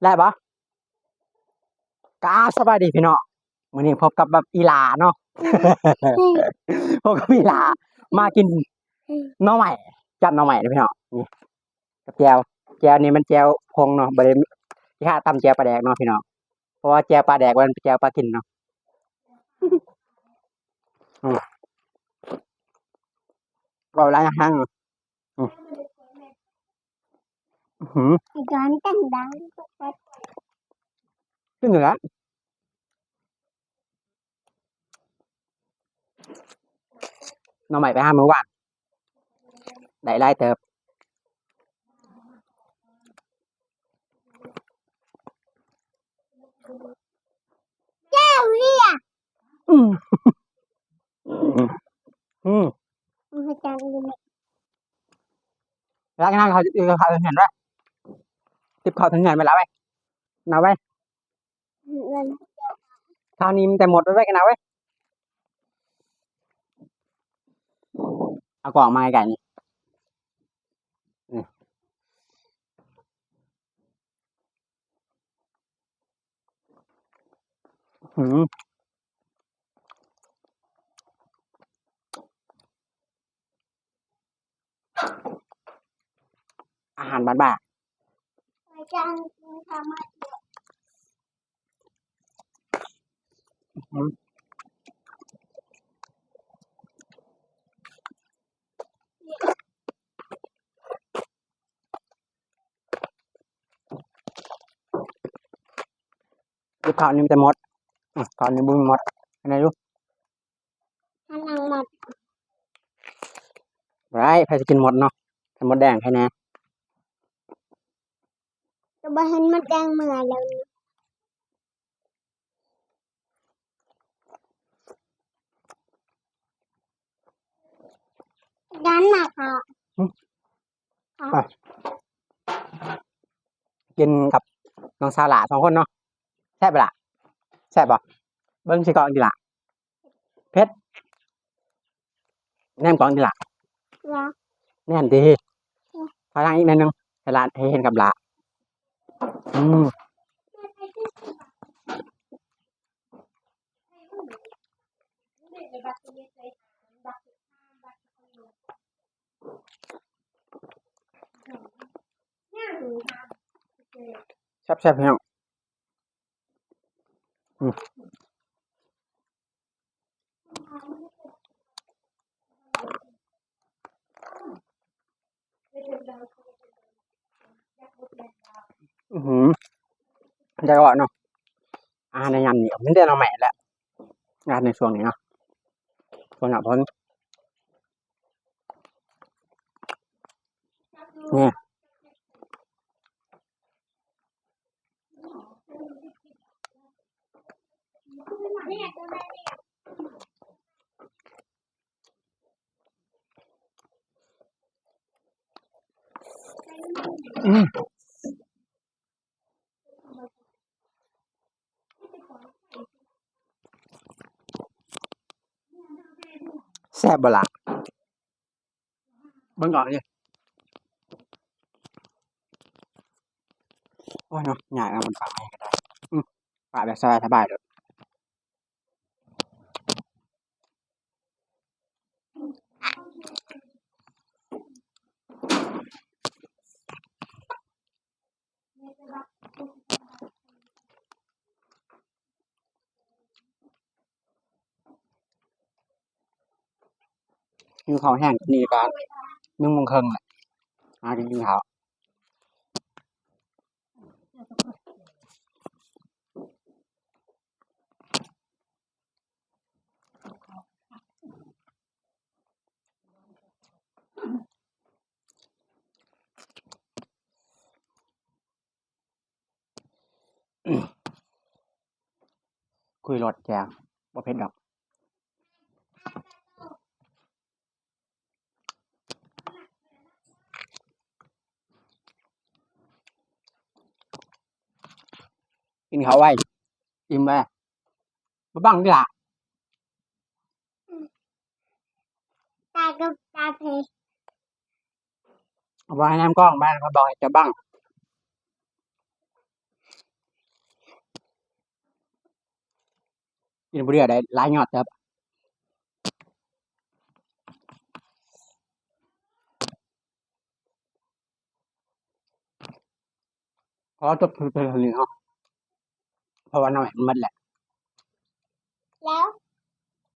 ໄດ້ບໍ່? ກະສະບາຍດີພີ່ນ້ອງ ມື້ນີ້ພົບກັບແບບອີ່ຫຼ້າເນາະ ພົບກັບອີ່ຫຼ້າ ມາກິນໜໍ່ໄມ້ ຈ້ຳໜໍ່ໄມ້ເດີພີ່ນ້ອງ ນີ້ ກັບແຈ່ວ ແຈ່ວນີ້ມັນແຈ່ວຜົງເນາະ ບໍ່ໄດ້ ຊິຫາຕຳແຈ່ວປາແດກເນາະພີ່ນ້ອງ ເພາະວ່າແຈ່ວປາແດກມັນແຈ່ວປາກິນເນາະ ອືມ ເວົ້າຫຼາຍແຮງ ອືມ ອື ໄອ້ຈອນຕັ້ງດັງ ກິນຢູ່ລະ ໜໍ່ໄມ້ໄປຫາມື້ວານ ໄດ້ຫຼາຍເຕີບ ແກ້ວເລຍ ອືມ ອືມ ອືມ ອືມ ອືມ ອືມ ລາກນັ້ນເຂົາ ເຂົາເຫັນໄວ້ ຕິບເຂົ້າເຖິງເຮືອນໄປລະໄວ້ ນາໄວ້ ເຮືອນ ທາງນີ້ມີແຕ່ມົດ ໄວ້ ໄວ້ກັນນາໄວ້ ເອົາກ້ອງມາໃກ້ໆ ນີ້ ນີ້ ອືມ ອາຫານບ້ານໆ ອືມ ຢູ່ເຂົ້ານີ້ມີແຕ່ມົດ ອືມ ເຂົ້ານີ້ບໍ່ມີມົດ ອັນໃດຢູ່ ອັນນັ້ນມົດ ບໍ່ໄດ້ ໃຜຊິກິນມົດເນາະ ໃສ່ມົດແດງໃຫ້ແດ່ ກໍບໍ່ເຫັນມົດແດງເມື່ອແລ້ວນີ້ ດ້ານໜ້າເຂົາ ຫຶ ໄປ ກິນກັບນ້ອງສາວຫຼ້າສອງຄົນເນາະ ແຊບບໍ່ລະ ແຊບບໍ່ ເບິ່ງໃສ່ກ້ອງຕິລະ ເຜັດ ແນມກ້ອງຕິລະ ຫວາ ແນມຕິ ອືມ ຖອຍຫຼັງອີກໜ້ອຍໜຶ່ງ ໃຫ້ຫຼ້າ ໃຫ້ເຫັນກັບຫຼ້າ ອືມ ແຊບໆ ພີ່ນ້ອງ ອືມ ອືຫື ຢາກເວົ້າເນາະ ອາຫານໃນຍາມນີ້ມີແຕ່ໜໍ່ໄມ້ແຫຼະ ອາຫານໃນຊ່ວງນີ້ເນາະ ຊ່ວງໜ້າຝົນ ນີ້ ອືມ ແຊບບໍ່ລະ? ເບິ່ງກ່ອນເດີ ໂອ້ຍເນາະ ຍາກນະ ມັນປາກໃໝ່ກໍໄດ້ ອືມ ປາກແບບສະບາຍໆ ໂລດ. ຫິວເຂົ້າແຮງ ນີ້ກໍໜຶ່ງໂມງເຄິ່ງແລ້ວ ຫາກິນເຂົ້າ. ຄຸຍໂລດແຈ່ວ ບໍ່ເຜັດດອກ. ກິນເຂົ້າໄວ ອີ່ມໄວ ບໍ່ບັງຕິລະ. ຕາກັບຕາເພ ເອົາໄວ້ໃນນ້ຳກ້ອງ ບ້ານເຂົາບອກໃຫ້ເຈົ້າບັງ. ກິນຜູ້ດຽວໄດ້ຫຼາຍຍອດເຕີບ. ຂໍຈົບຄລິບພຽງເທົ່ານີ້ເນາະ ເພາະວ່ານ້ຳມັນໝົດແລ້ວ. ແລ້ວ